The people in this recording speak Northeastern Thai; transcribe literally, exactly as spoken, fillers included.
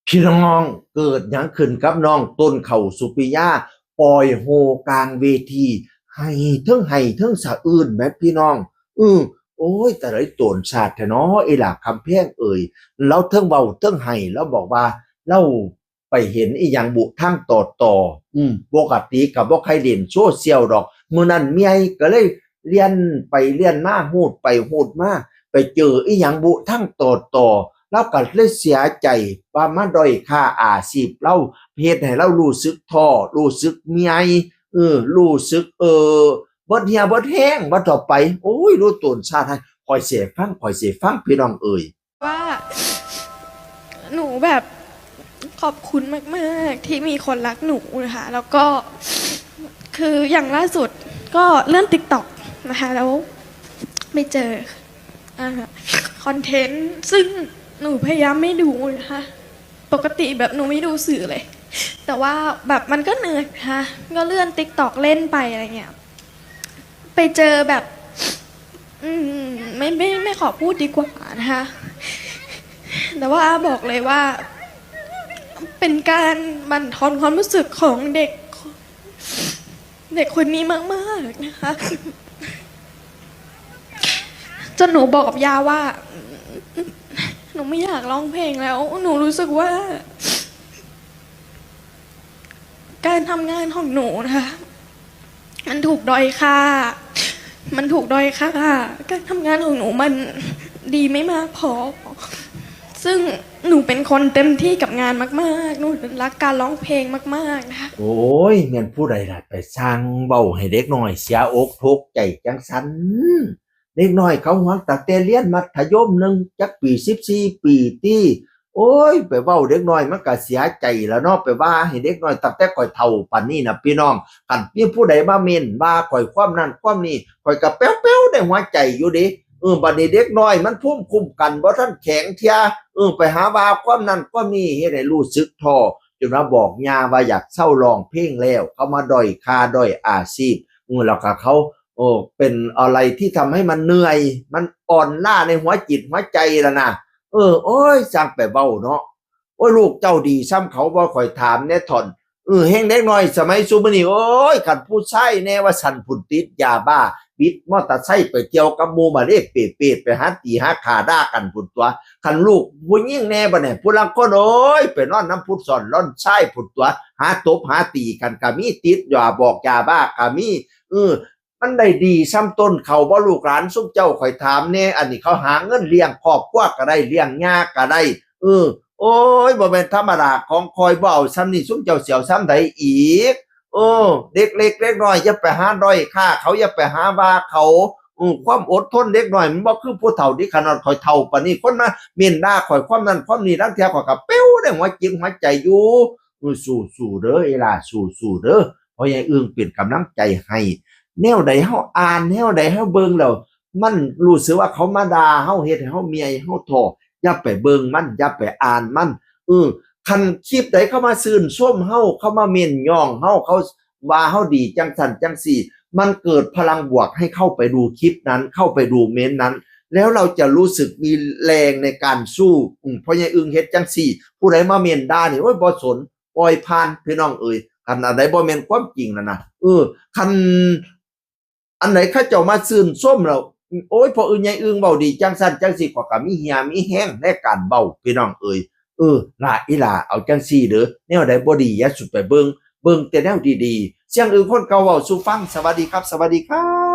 พี่น้อง เกิดหยังขึ้นกับน้องต้นข้าวสุปิยา ปล่อยโฮกลางเวที ไห้เทิงไห้เทิงสะอื้นแหมพี่น้อง อือ โอ้ย แต่ไดโตนสาดแท้น้อ อีหล่าคำแพงเอ่ย ลาวเทิงเว้าเทิงไห้ ลาวบอกว่า ลาวไปเห็นอีหยังบุทางต่อต่อ อืม ปกติก็บ่ค่อยเล่นโซเชียลดอก มื้อนั้นเมื่อยก็เลยเลียนไปเลียนมา ฮูดไปฮูดมา ไปเจออีหยังบุทางต่อต่อ ลาวก็เลยเสียใจว่ามาด้อยค่าอาชีพลาว เฮ็ดให้ลาวรู้สึกท้อ รู้สึกเมื่อย เออ รู้สึก เออ เบิดเหี่ยวเบิดแฮง ว่าต่อไป โอ้ย ลาวโตนสาดไห้ ข้อยสิฟัง ข้อยสิฟัง พี่น้องเอ่ย ว่า หนูแบบขอบคุณมากๆที่มีคนรักหนูนะคะ แล้วก็คืออย่างล่าสุดก็เลื่อน TikTok นะคะ แล้วไปเจออ่าคอนเทนต์ซึ่งหนูพยายามไม่ดูนะคะ ปกติแบบหนูไม่ดูสื่อเลย แต่ว่าแบบมันก็เหนื่อยนะคะ ก็เลื่อน TikTok เล่นไปอะไรเงี้ย ไปเจอแบบ อืม ไม่ไม่ไม่ขอพูดดีกว่านะคะ แต่ว่าบอกเลยว่า เป็นการบั่นทอนความรู้สึกของเด็ก เด็กคนนี้มากๆนะคะ จนหนูบอกกับย่าว่า หนูไม่อยากร้องเพลงแล้ว หนูรู้สึกว่า การทำงานของหนูนะคะ มันถูกด้อยค่า มันถูกด้อยค่า การทำงานของหนูมันดีไม่มากพอ ซึ่งหนูเป็นคนเต็มที่กับงานมากๆ หนูรักการร้องเพลงมากๆนะคะ โอ้ย แม่นผู้ใดล่ะ ไปสร้างเว้าให้เด็กน้อยเสียอกทุกข์ใจจังซั้น เด็กน้อยเขาฮอดตั้งแต่เรียนมัธยมหนึ่ง จักปี สิบสี่ ปีติ โอ้ย ไปเว้าเด็กน้อยมันก็เสียใจแล้วเนาะ ไปว่าให้เด็กน้อยตั้งแต่ข้อยเฒ่าปานนี้นะพี่น้อง คันมีผู้ใดมาเม้นว่าข้อยความนั้นความนี้ ข้อยก็แป๊วๆในหัวใจอยู่เด้ เออ บัดนี้เด็กน้อยมันภูมิคุ้มกันบ่ทันแข็งเทื่อ เออ ไปหาว่าความนั้นความนี้ เฮ็ดให้รู้สึกท้อ จนว่าบอกย่าว่าอยากเซาร้องเพลงแล้ว เขามาด้อยค่าด้อยอาชีพ เออ แล้วก็เขา เออ เป็นอะไรที่ทำให้มันเหนื่อย มันอ่อนล้าในหัวจิตหัวใจแล้วนะ เออ โอ้ย สร้างไปเว้าเนาะ โอ้ย ลูกเจ้าดีส่ำเขาบ่ ข้อยถามแหน่ถ่อน เออ แฮ่งเด็กน้อยสมัยซุมื้อนี้ โอ้ย คันผู้ชายแหน่ว่าซั่น พุ้นติดยาบ้า บิดมอเตอร์ไซค์ไปเที่ยวกับหมู่มาเลเปเปไปหาตีหาฆ่าด่ากันพุ้นตั๊ว คันลูกผู้หญิงแหน่บัดนี้ ผู้ลางคน โอ้ย ไปนอนนำผู้ซ้อนล่อนชายพุ้นตั๊ว หาตบหาตีกันก็มี ติดยาบอกยาบ้าก็มี เออ มันได้ดีส่ำต้นข้าวบ่ ลูกหลานซุมเจ้า ข้อยถามแหน่ อันนี้เขาหาเงินเลี้ยงครอบครัวก็ได้ เลี้ยงย่าก็ได้ เออ โอ้ย บ่แม่นธรรมดาของข้อย บ่เอาส่ำนี้ ซุมเจ้าสิเอาส่ำใดอีก เออ เด็กเล็กเด็กน้อยอย่าไปหาด้อยค่าเขา อย่าไปหาว่าเขา เออ ความอดทนเด็กน้อยมันบ่คือผู้เฒ่าเด้ ขนาดข้อยเฒ่าปานนี้ คนมาเม้นด่าข้อยความนั้นความนี้ ลางเทื่อข้อยก็แป๊วในหัวจิตหัวใจอยู่ เออ สู้ๆเด้อ อีหล่า สู้ๆเด้อ พ่อใหญ่อึ่งเป็นกำลังใจให้ แนวใดเฮาอ่าน แนวใดเฮาเบิ่งแล้ว มันรู้สึกว่าเขามาด่าเฮา เฮ็ดให้เฮาเมื่อย เฮาท้อ อย่าไปเบิ่งมัน อย่าไปอ่านมัน เออ คันคลิปใดเขามาชื่นชมเฮา เขามาเม้นย่องเฮา เขาว่าเฮาดีจังซั่นจังซี่ มันเกิดพลังบวกให้เข้าไปดูคลิปนั้น เข้าไปดูเม้นต์นั้น แล้วเราจะรู้สึกมีแรงในการสู้ อืม พ่อใหญ่อึ่งเฮ็ดจังซี่ ผู้ใดมาเม้นด่านี่ โอ้ย บ่สน ปล่อยผ่าน พี่น้องเอ่ย คันอันใดบ่แม่นความจริงนั่นนะ เออ คันอันใดเขาเจ้ามาชื่นชมแล้ว โอ้ย พ่ออึ่งใหญ่อึ่งเว้าดีจังซั่นจังซี่ ข้อยก็มีเหี่ยมีแฮงในการเว้า พี่น้องเอ่ย เออ ล่า อีหล่า เอาจังซี่เด้อ แนวใดบ่ดีอย่าสุดไปเบิ่ง เบิ่งแต่แนวดีๆ เสียงอึ่งคนเก่าเว้าสู่ฟัง สวัสดีครับ สวัสดีครับ